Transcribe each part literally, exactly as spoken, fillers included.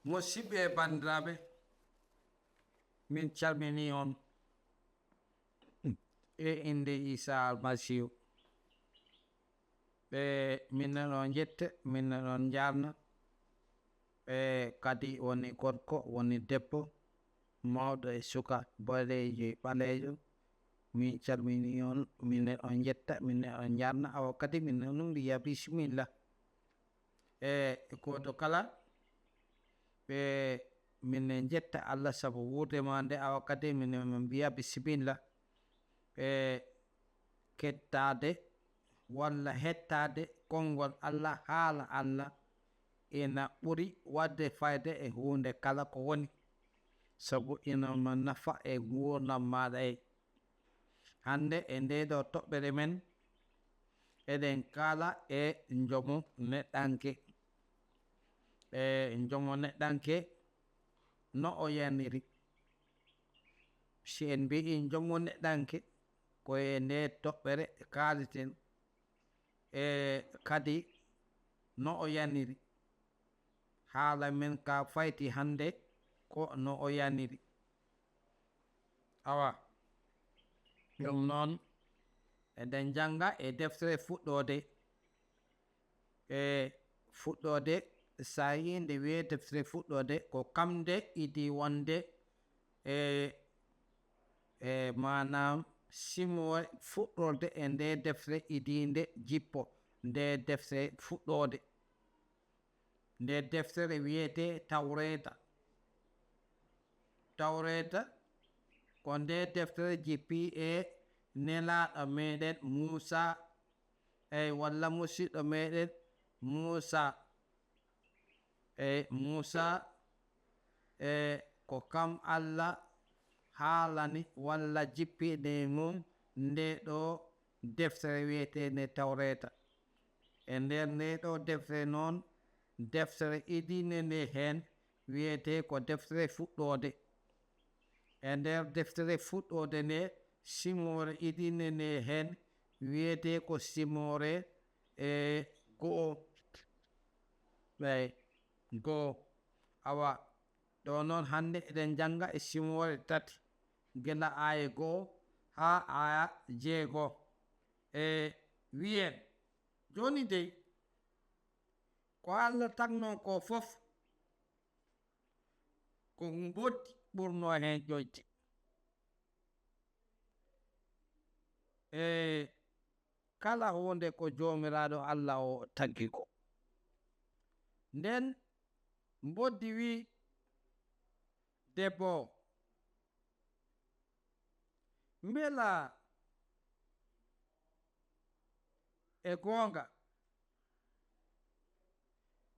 Musidɓe e banndiraaɓe, min calminii on e innde Iisaa Almasiihu. E min ne on njetta, min ne on njaarna. E kadi woni gorko, woni debbo, mawɗo e suka, boɗeejo e ɓaleejo. Min calminii on, min ne on njetta, min ne on njaarna. Awa kadi min ne on mbiya bisimilla. E gooto kala, ɓe min ne njetta Allah sabu wuurde ma nde, awa kadi min ne min mbiya bisimilla. E kettaade walla hettaade konngol Allah, haala Allah, ina ɓuri waɗde fayda e huunde kala ko woni, sabu ina ma nafa e nguurndam maaɗa e. Hannde e ndee ɗoo toɓɓere men, eɗen kaala e njomo neɗɗanke. E njomo neɗɗanke no o yaniri. Si en mbiyi njomo neɗɗanke, ko e ndee toɓɓere kaaleten. E kadi no o yaniri. Haala men ka fayti hannde ko no o yaniri. Awa, ɗum noon, eɗen njannga e deftere Fuɗɗoode. E Fuɗɗoode, so a yii nde wiyee deftere Fuɗɗoode, ko kam nde idii wonde e, e maanaam simoore fuɗɗorde e ndee deftere idiinde jippo, ndee deftere Fuɗɗoode. Nde deftere wiyetee Tawreeta. Tawreeta ko nde deftere jippii e nelaaɗo meɗen Muusaa, ey, walla musiɗɗo meɗen Muusaa. Ey, Muusaa, e ko kam Alla haalani walla jippini mum nde ɗo deftere wiyeteende Tawreeta. E nder nde ɗo deftere noon, deftere idinde nde heen wiyetee ko deftere Fuɗɗoode. E nder deftere Fuɗɗoode nde, simoore idinde nde heen wiyetee ko simoore, e, go'o. Ɓay, go'o. Awa, ɗo noon hannde eɗen njannga e simoore tati, gila aaya go'o haa aaya jeego. E wiyen, jooni dey, ko Alla tagnoo ko fof, ko mboddi ɓurnoo heen ƴoƴde. E kala huunde ko Joomiraaɗo Alla o tagi ko. Nden mboddi wi'i debbo o, mbela e goonga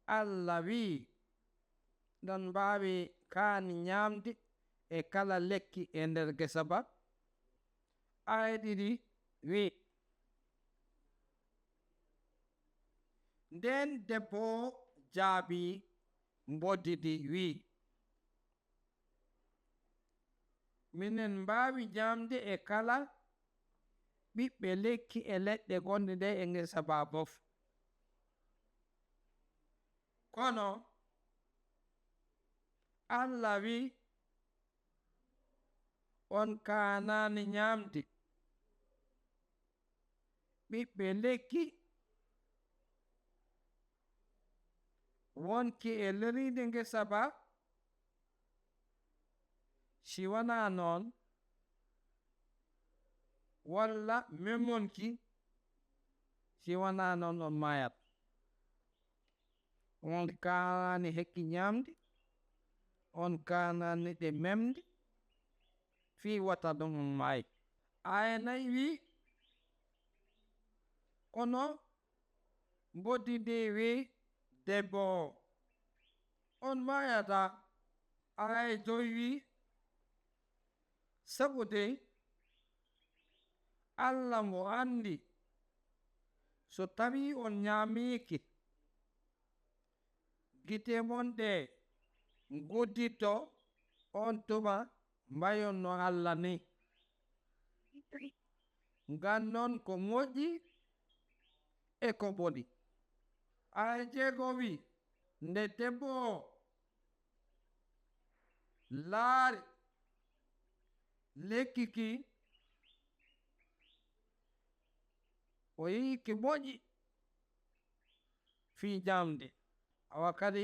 Alla wi'i, "Ɗon mbaawi kaani nyaamde e kala lekki e nder ngesa ba?" Aaya ɗiɗi wi'i, nden debbo o jaabii mboddi ndi wi'i, "Minen mbaawi nyaamde e kala ɓiɓɓe lekki e leɗɗe gonɗe ɗe e ngesa ba bof. Kono Alla wi'i, 'On kaanaani nyaamde ɓiɓɓe lekki wonki e loriinde ngesa ba, si wanaa noon, walla memonki, si wanaa noon on maayat.' On kaanaani lekki nyaamde, on kaanaani ɗe memde, fii wata ɗum on maay." Aaya nayi wi'i, kono mboddi ndi wi'i debbo o, "On maayataa." Aaya jowi wi'i, "Sabu dey Alla mo anndi, so tawii on nyaamiiki, gite mon ɗe ngudditto, on tuma mbayon no Alla ni. Nganndon ko moƴƴi e ko boni." Aaya jeego wi'i, nde debbo o laari lekki ki, o yi'i ki moƴƴi fii ñamde. Awa kadi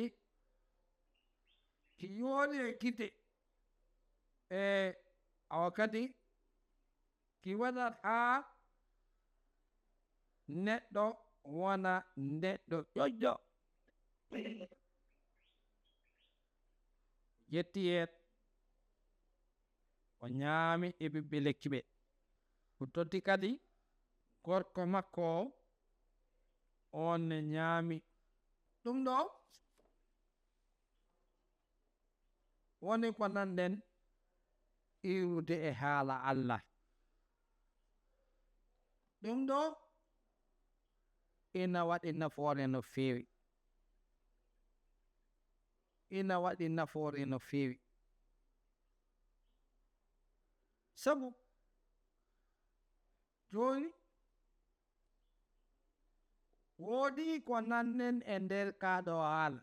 ki yooɗi e gite. E awa kadi ki waɗat haa neɗɗo wona neɗɗo ƴoƴƴo. Yetti heen, o ñaami e ɓiɓɓe lekki ɓe. O totti kadi gorko makko o, oon ne ñaami. Ɗum ɗo woni ko nanɗen iwrude e haala Allah. Ɗum ɗo ina waɗi nafoore no feewi. Ina waɗi nafoore no feewi. Sabu jooni, woodi ko nanɗen e nder kaa ɗo haala.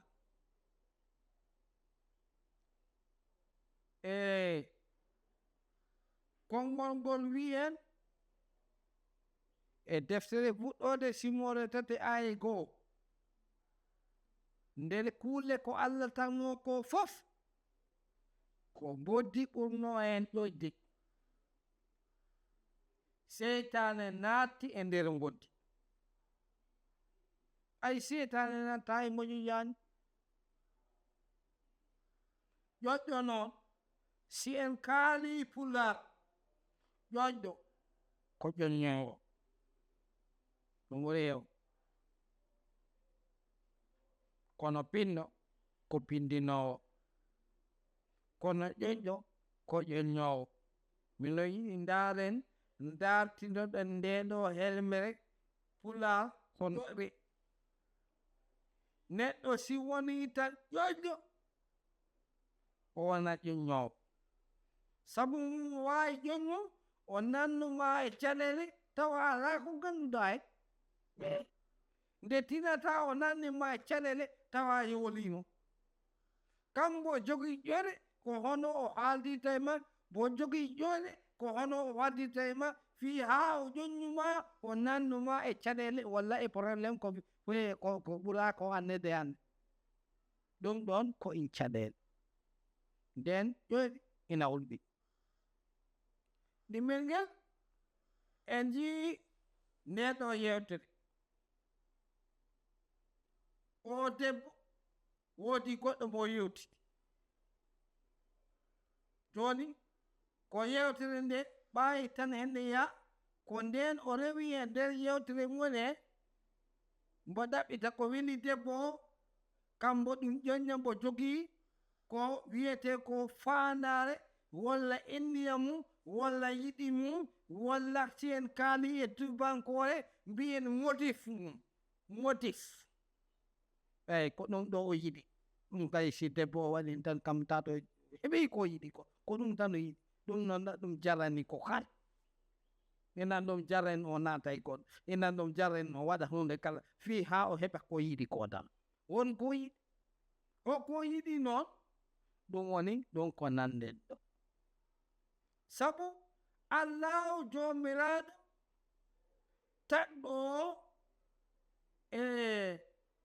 E konngol ngol wiyen e deftere Fuɗɗoode simoore tati aaye goo, nder kuule ko Allah tagno ko fof, ko mboddi ɓurno heen ƴoƴde. Seytaane naatti e nder mboddi. Ay, seytaane natta e mboɗi yaani. Ƴoƴƴo noon, si en kaalii Pulaar, ƴoƴɗo ko ƴoññoowo. Ɗum ɓuri heew. Kono pinɗo ko pinndinoowo. Kono ƴoƴɗo ko ƴoññoowo. Mino yiɗi ndaaren, ndaartinoɗen ndee ɗoo helmere Pulaar ko noɓe. Neɗɗo si wonii tan ƴoƴɗo, o wona ƴoññoowo. Sabu mum o waawi ƴoñño, o nannu ma e caɗeele, tawa alaa ko ngannduɗaa heen. Nde tinata o nanni ma e caɗeele, tawa yowliima. Kam mbo jogii ƴoƴre, ko hono o haaldirta e ma, mbo jogii ƴoƴre, ko hono o haaldirta e ma, fii haa o ƴoññu ma, o nannu ma e caɗeele walla e problème ko, ko, ko ɓura ko annede hannde. Ɗum ɗoon ko in caɗeele. Nden ƴoƴre ina hulɓi. Ɗimmel ngel, en njii ndee ɗoo yeewtere. Oo debbo woodi goɗɗo mo yewtidi. Jooni, ko yeewtere nde ɓaayi tan hende yaa, ko ndeen o rewi e nder yeewtere mum he, mbo ɗaɓɓita ko weli debbo o, kambo ɗum ƴoñña mbo jogii ko wiyetee ko faandaare, walla inniya mum, walla yiɗi mum, walla si en kaali e tubankoore, mbiyen motif mum. Motif. Eey, ko ɗum ɗo o yiɗi. Ɗum kay, si debbo o waɗi tan, kam tato heɓi ko yiɗi ko. Ko ɗum tan o yiɗi. Ɗum noon, ɗum jarani ko kala. Inan ɗum jarani o naata e goɗɗo. Inan ɗum jarani o waɗa huunde kala. Fii haa o heɓa ko yiɗi ko tan. Won ko yiɗi. Ko ko yiɗi noon, ɗum woni ɗum ko nannden ɗo. Sabu Allaahu Joomiraaɗo tagɗo o e,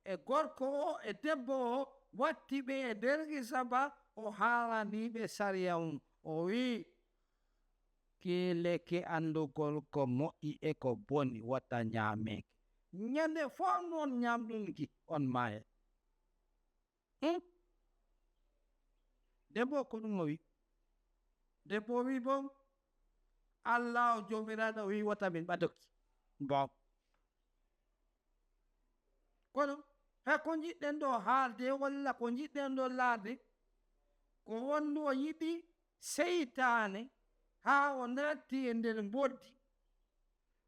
e gorko o e debbo o, watti ɓe e nder Qisaba, o haalanii ɓe sariya mum. O wi'i, "Kiileke anndugol ko moƴƴi e ko boni, wota ñaameeke. Ñande fof noon ñaamɗon ki, on maaya." Hmm? Debbo o ko ɗum o wi. Debbo o wi boom, "Allaahu Joomiraaɗo wi wota min ɓadoki." Boom. Kono, hay ko njiɗɗen ɗo haalde, walla ko njiɗɗen ɗo laarde, ko wonno o yiɗi seytaane haa o naatti e nder mboddi.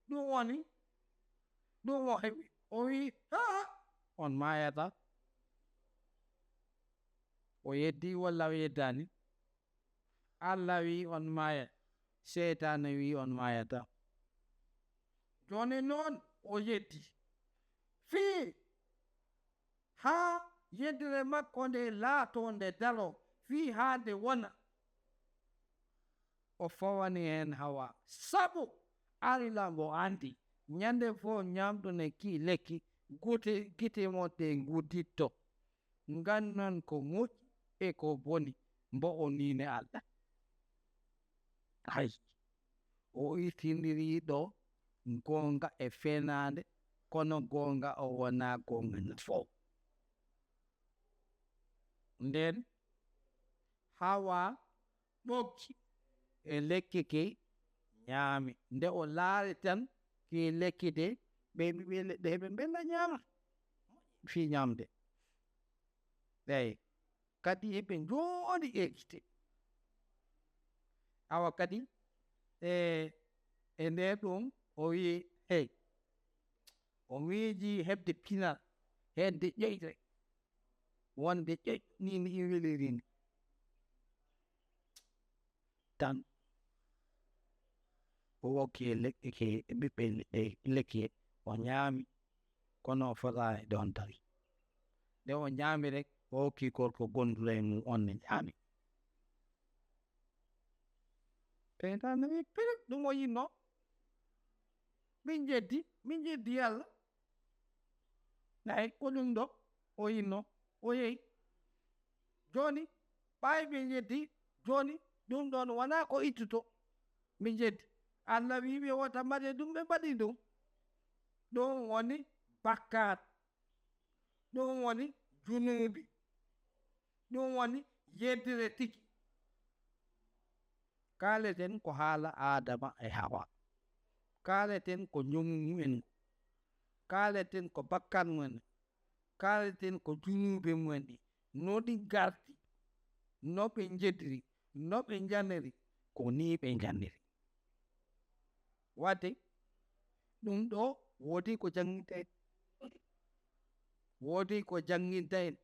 Ɗum woni, ɗum o heɓi. O wi, "Haa, on maayata." O yeddi walla o yeddaani? Allah wi on maayat, seytaane wi on maayata. Jooni noon o yeddi. Fii haa yeddere makko nde laatoo nde daroo, fii haa nde wona. O fawani heen Hawa, sabu Alla mbo anndi, ñande fof ñaamɗon e kii lekki, gute, gite mon ɗe ngudditto, nganndon ko moƴƴi e ko boni, mbo o niine Alla. Hay, o ittindiri ɗo goonga e fenaande, kono goonga o wonaa goonga fof. Nden Hawa ɓokki e lekki ki ñaami. Nde o laari tan ki lekki de, ɓe ɓiɓɓe leɗɗe heɓe mbella ñaama. Fii ñaamde. Eey. Kadi heɓe njooɗi e gite. Awa kadi, e, e nde ɗum, o wi'i, hey, o miiji heɓde pinal, heɓde ƴoyre. Wonde ƴoƴ-, ni, ni weliri ni. Tan, o wokki e leɗɗe ke, e ɓiɓɓe leɗɗe, lekki he, o ñaami, kono o fotaani ɗoon tan. Nde o ñaami rek, o hokki gorko gonduɗo e mum on ne ñaami. Seytaane wi, "Pirit, ɗum o yinno. Min jeddi, min jeddi Alla." Nayi, ko ɗum ɗo o yinno, o yehi. Jooni, ɓaawi ɓe jeddi, jooni, ɗum ɗoon wonaa ko ittuto. Min jeddi. Alla wii ɓe wota mbaɗe ɗum, ɓe mbaɗi ɗum. Ɗum woni bakkaat. Ɗum woni junuubi. Ɗum woni yeddire tigi. Kaaleten ko haala Aadama e Hawa. Kaaleten ko njomu mumen ngu. Kaaleten ko bakkan mumen. Kaaleten ko junuubi mumen ɗi. No ɗi ngardi, no ɓe njediri, no ɓe njaniri, ko nii ɓe njaniri. Wadde ɗum ɗo woodi ko jannginta en. Woodi ko jannginta en.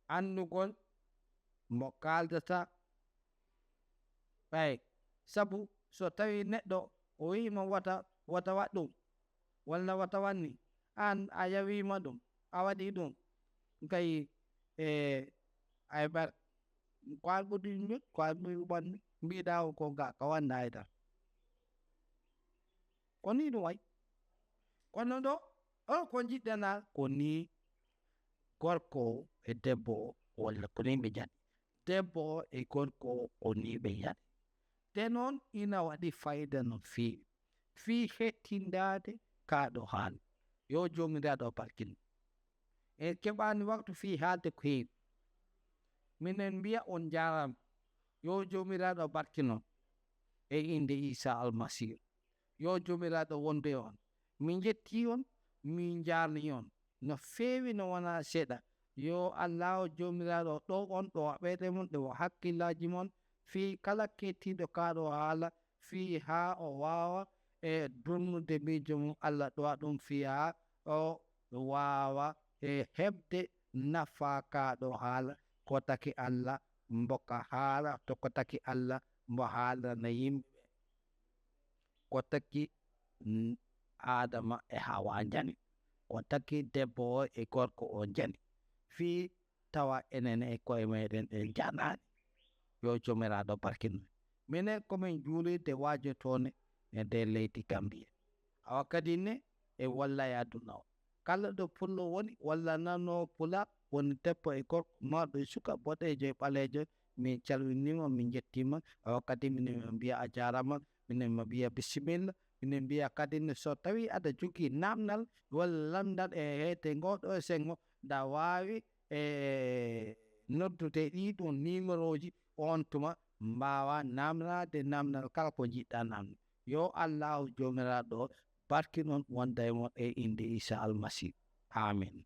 Anndugol mo kaaldata. Ɓay, sabu so tawii neɗɗo o wi'i ma wata, wata waɗ ɗum, walla wata waɗ ni, aan a yawii ma ɗum, a waɗii ɗum, kay, e, ay bar, ko aan ɓuri ɗum, ko aan ɓuri ɗum waɗni, mbiɗaa o ko ga, ka wannda ay tan. Ko nii ɗum wayi. Kono ɗo, o ko njiɗɗanaa, ko nii gorko o e debbo o, walla ko nii ɓe njaɗi. Debbo o e gorko o, ko nii ɓe njaɗi. Te noon, ina waɗi fayda no feewi. Fii hettindaade kaa ɗo haala. Yo Joomiraaɗo barkin. En keɓaani waktu fii haalde ko heewi. Minen mbiya on njaaraama. Yo Joomiraaɗo barkin on. E innde Iisaa Almasiihu. Yo Joomiraaɗo wondu e on. Min njettii on, min njaarnii on. No feewi, no wonaa seeɗa. Yo Allaahu Joomiraaɗo ɗow on, ɗowa ɓerɗe mon, ɗowa hakkillaaji mon, fii kala keettiiɗo kaa ɗo haala, fii haa o waawa e durnude miijo mum Alla ɗowa ɗum, fii haa o waawa e heɓde nafaa kaa ɗo haala, ko taki Alla mbo ka haala, to ko taki Alla mbo haalana yimɓe. Ko taki, mm, Aadama e Hawa njani. Ko taki debbo o e gorko o njani. Fii tawa enen e koye meɗen en njanaani. Yo Joomiraaɗo barkin. Minen ko min juulirde waajotoonde e nder leydi Gambiya. Awa kadi ne e walla e aduna o. Kala ɗo pullo woni, walla nanoowo pulaar, woni debbo e gorko, mawɗo e suka, boɗeejo e ɓaleejo, min calminiima, min njettiima. Awa kadi minen mbiya a jaaraama, minen mbiya bisimilla, minen mbiya kadi ne so tawii aɗa jogii naamnal walla lanndal e heede ngoo ɗoo senngo, ɗa waawi e noddude ɗii ɗoon niimerooji, oon tuma mbaawaa naamnaade naamnal kala ko njiɗ-ɗaa naamnde. Yo Allaahu Joomiraaɗo barkin on, wonda e mon e innde Iisaa Almasiihu. Aamiin.